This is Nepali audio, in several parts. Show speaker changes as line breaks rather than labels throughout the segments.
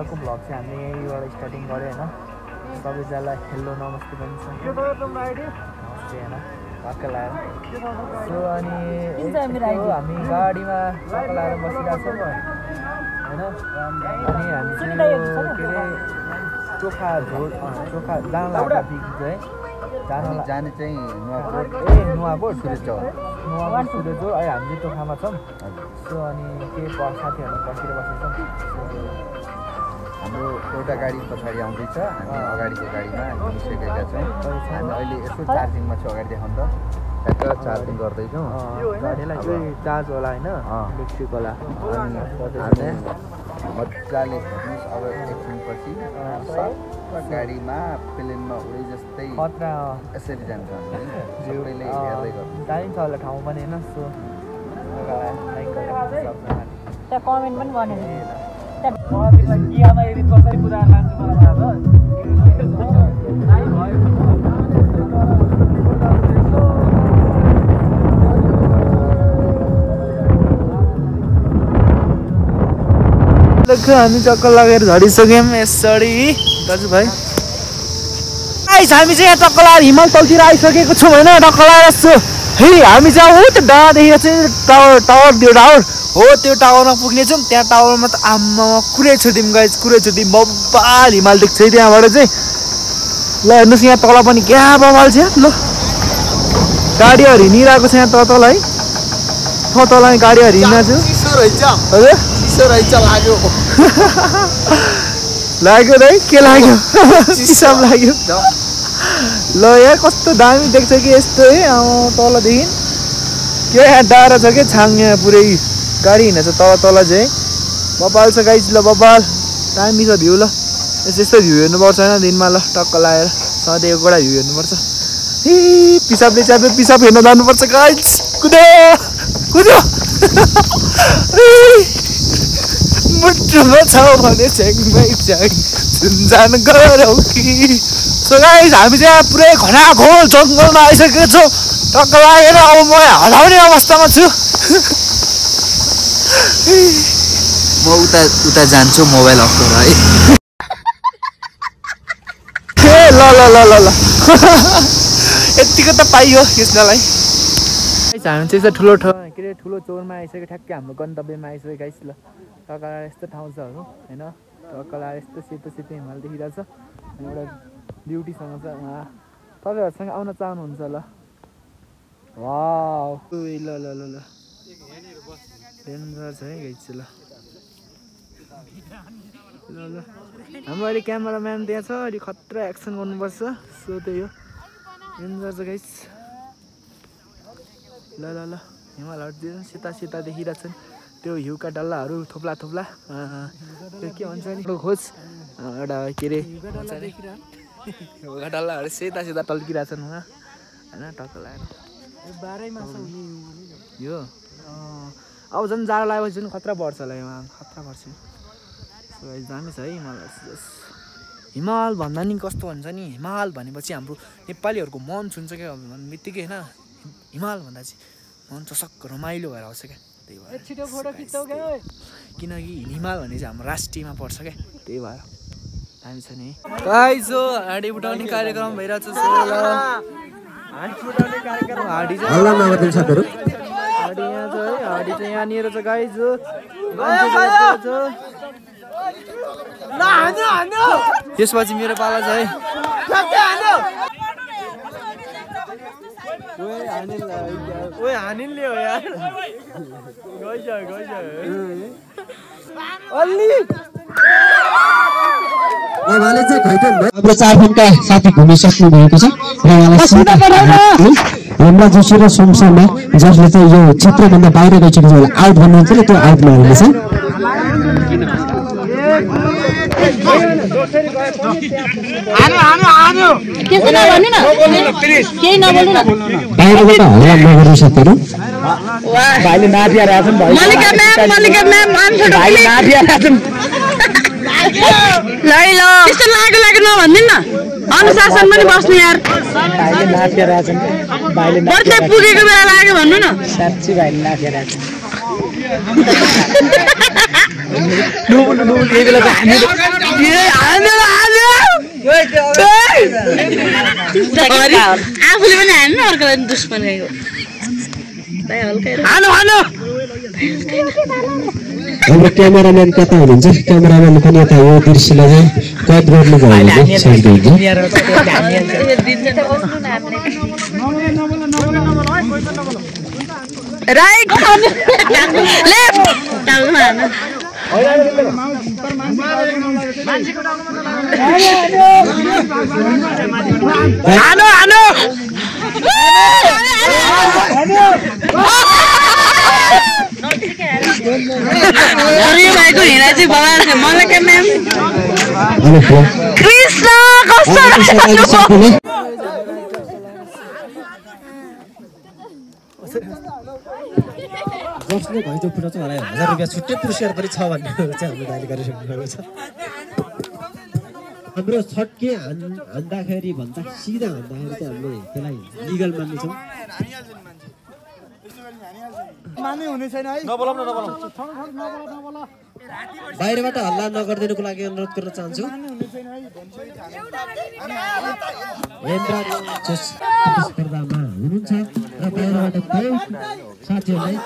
आजको भ्लग चाहिँ हामीले यहीँबाट स्टार्टिङ गऱ्यो होइन सबैजनालाई हेलो नमस्ते पनि छ नमस्ते होइन टक्क लगाएर सो अनि हामी गाडीमा टक्क लगाएर बसिरहेको छौँ होइन अनि हामी चाहिँ के अरे चोखा झोल चोखा जान लाग्दा बिग चाहिँ जाने चाहिँ नुवाकोट सुरेचौर अहिले हामी चाहिँ टोखामा छौँ सो अनि के साथीहरू बसेर बसेछौँ
हाम्रो एउटा गाडी पछाडि आउँदैछ हामी अगाडिको गाडीमा हिँडिसकेका छौँ हामी अहिले यसो चार्जिङमा छौँ अगाडि देखाउँ त ट्याक्क चार्जिङ गर्दैछौँ
गाडीलाई चाहिँ चार्ज होला होइन इलेक्ट्रिक होला
अनि मजाले हेर्नुहोस् अब एकछिनपछि गाडीमा प्लेनमा उडे जस्तै
खतरा
यसरी जान्छ सबैले हेर्दै गर्नु
टाइम छ होला ठाउँ पनि होइन सो लाइक गरेर
त्यहाँ कमेन्ट पनि गर्ने
कियामा यदि कसरी कुदाएर लान्छु मलाई थाहा छ हामी चक्कर लगेर झरिसक्यौँ यसरी दाजुभाइ हामी चाहिँ यहाँ टक्क लगाएर हिमाल तलतिर आइसकेको छौँ होइन टक्क लगाएर फेरि हामी चाहिँ हो त्यो डाँडादेखि चाहिँ टावर हो त्यो टावरमा पुग्नेछौँ त्यहाँ टावरमा त आम्मा कुरै छोडिदिउँ गाइस कुरै छोडिदिउँ बब्बाल हिमाल देख्छ है त्यहाँबाट चाहिँ ल हेर्नुहोस् यहाँ तल पनि क्या बबाल छ ल गाडीहरू हिँडिरहेको छ यहाँ तल है तल गाडीहरू हिँडिरहेको छ हजुर लाग्यो है के लाग्यो चिसो लाग्यो ल यहाँ कस्तो दामी देख्छ कि यस्तो है तलदेखि के यहाँ डाँडा छ कि छाङ यहाँ पुरै गाडी हिँड्छ तल चाहिँ बबाल छ गाइस ल बबाल दामी छ भ्यू ल यस्तो भ्यू हेर्नुपर्छ होइन दिनमा ल टक्क लगाएर सधैँ एउटा भ्यू हेर्नुपर्छ ए पिसाब हेर्न जानुपर्छ गाइस कुद्यो मुटुमा छ भने झ्याङमै झ्याङ जान गरौँ कि सो गाइस हामी चाहिँ पुरै घनाघोर जङ्गलमा आइसकेको छौँ टक्क लागेर अब म हराउने अवस्थामा छु
म उता जान्छु मोबाइल अफ गर है
ल यतिको त पाइयो यसलाई हामी चाहिँ ठुलो के अरे ठुलो चौरमा आइसक्यो ठ्याक्कै हाम्रो गन्तव्यमा आइसक्यो गाइस ल टक्क यस्तो ठाउँ छ होइन टक्क यस्तो सेतो हिमाल देखिरहेछ एउटा ब्युटीसँग छ उहाँ तपाईँहरूसँग आउन चाहनुहुन्छ ल वाउ ल डेन्जर छ है गाइस ल हाम्रो अहिले क्यामेराम्यान त्यहाँ छ अहिले खतरा एक्सन गर्नुपर्छ सो त्यही हो डेन्जर छ गाइस ल हिमालहरू सेता देखिरहेछन् त्यो हिउँका डल्लाहरू थोप्ला त्यो के भन्छ नि खोज एउटा के अरे हिउँका डल्लाहरू सेता टल्किरहेछन् उहाँ होइन टक्क लगाएर यो अब झन् जाडो लागेपछि झन् खतरा बढ्छ होला यहाँ खतरा बढ्छ दामी छ है हिमाल भन्दा नि कस्तो भन्छ नि हिमाल भनेपछि हाम्रो नेपालीहरूको मन छुन्छ क्या भन्ने बित्तिकै होइन हिमाल भन्दा चाहिँ मन चसक्क रमाइलो भएर आउँछ क्या त्यही भएर किनकि हिमाल भन्ने चाहिँ हाम्रो राष्ट्रियमा पर्छ क्या त्यही भएर दामी छ नि गाइस हो हाँडी उठाउने कार्यक्रम भइरहेछ हाँडी चाहिँ यहाँनिर छ गाइस हो त्यसपछि मेरो पाला छ है हानिले हो यार
हाम्रो चारफोनका साथी घुमिसक्नु भएको छ हेमला जोशी र सोमसरमा जसले चाहिँ यो क्षेत्रभन्दा बाहिर गइसकेको छ आउट भन्नुहुन्छ नि त्यो आउट नहुनेछ बाहिरबाट हल्ला नगर्नु साथीहरू
भाइले नाफिया राछन्
त्यस्तो लागेको नभन्दिन न अनुशासन पनि बस्नु यार
भाइले नाफिया राछन्
बर्थे पुगेको बेला लाग्यो भन्नु न
साच्चै भाइले नाफिया राछन्
आफूले पनि हान्नु अर्कोलाई दुश्मन गएको
अब क्यामेराम्यान कता हुनुहुन्छ क्यामेराम्यान पनि यता यो दृश्यलाई चाहिँ कैद गर्नुभयो भने सजिलो हुन्छ
राइट लेफ्ट भाइको हिँडा चाहिँ भगवान मलाई के म्याम कृष्ण कस्तो
जसले घैँचो फुटाउँछ मलाई 1000 रुपियाँ छुट्टै पुरस्कार पनि छ भन्ने चाहिँ हामीले दाइले गरिसक्नु भएको छ हाम्रो छट्के हान्दाखेरि भन्दा सिधा हान्दाखेरि चाहिँ हामीले त्यसलाई लिगल मान्नेछौँ बाहिरबाट हल्ला नगरिदिनुको लागि अनुरोध गर्न चाहन्छु स्पर्धामा हुनुहुन्छ र बाहिरबाट कोही साथीहरूलाई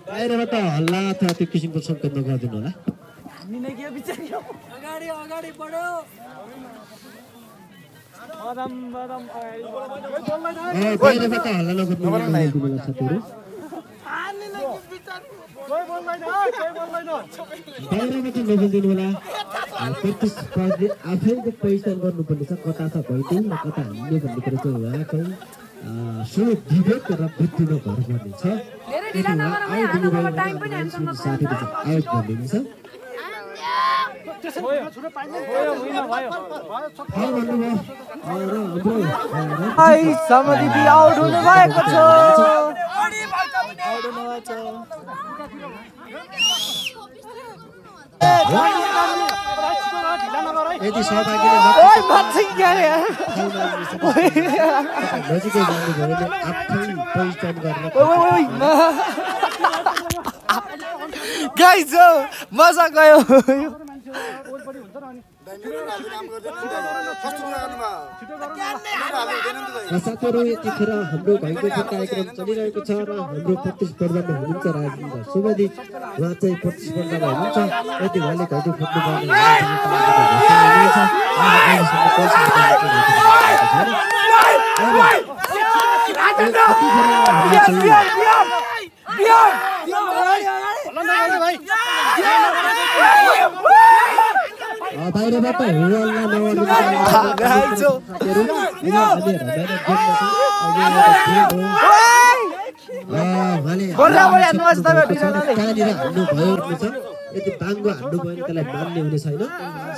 बाहिरबाट हल्ला अथवा त्यो किसिमको सङ्केत नगरिदिनु होला बाहिरबाट हल्ला नगर्नु साथीहरू बाहिरबाट नबोलिदिनु होला प्रतिस्पर्धी आफैले पहिचान गर्नुपर्ने छ कता छ भइदिउँ र कता हान्ने भन्ने कुरो चाहिँ उहाँकै सुविवेक र बुद्धिमा भर पर्ने छ आइदिनु भयो साथीहरू चाहिँ आयोग भनिदिन्छ यदि सहभागीले नजिकै जानुभयो भने आफै पहिचान गर्न
गाइस मजा गयो
साथीहरू यतिखेर हाम्रो भाइको कार्यक्रम चलिरहेको छ र हाम्रो प्रतिस्पर्धामा हुनुहुन्छ राजेन्द्र सुवेदी उहाँ चाहिँ प्रतिस्पर्धामा हुनुहुन्छ यति उहाँले घैँचो फुट्नु बाहिरबाट कहाँनिर हान्नुभयो यदि बाङ्गो हान्नुभयो भने त्यसलाई मान्ने हुने छैन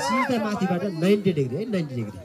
सिधा माथिबाट 90 डिग्री है 90 डिग्री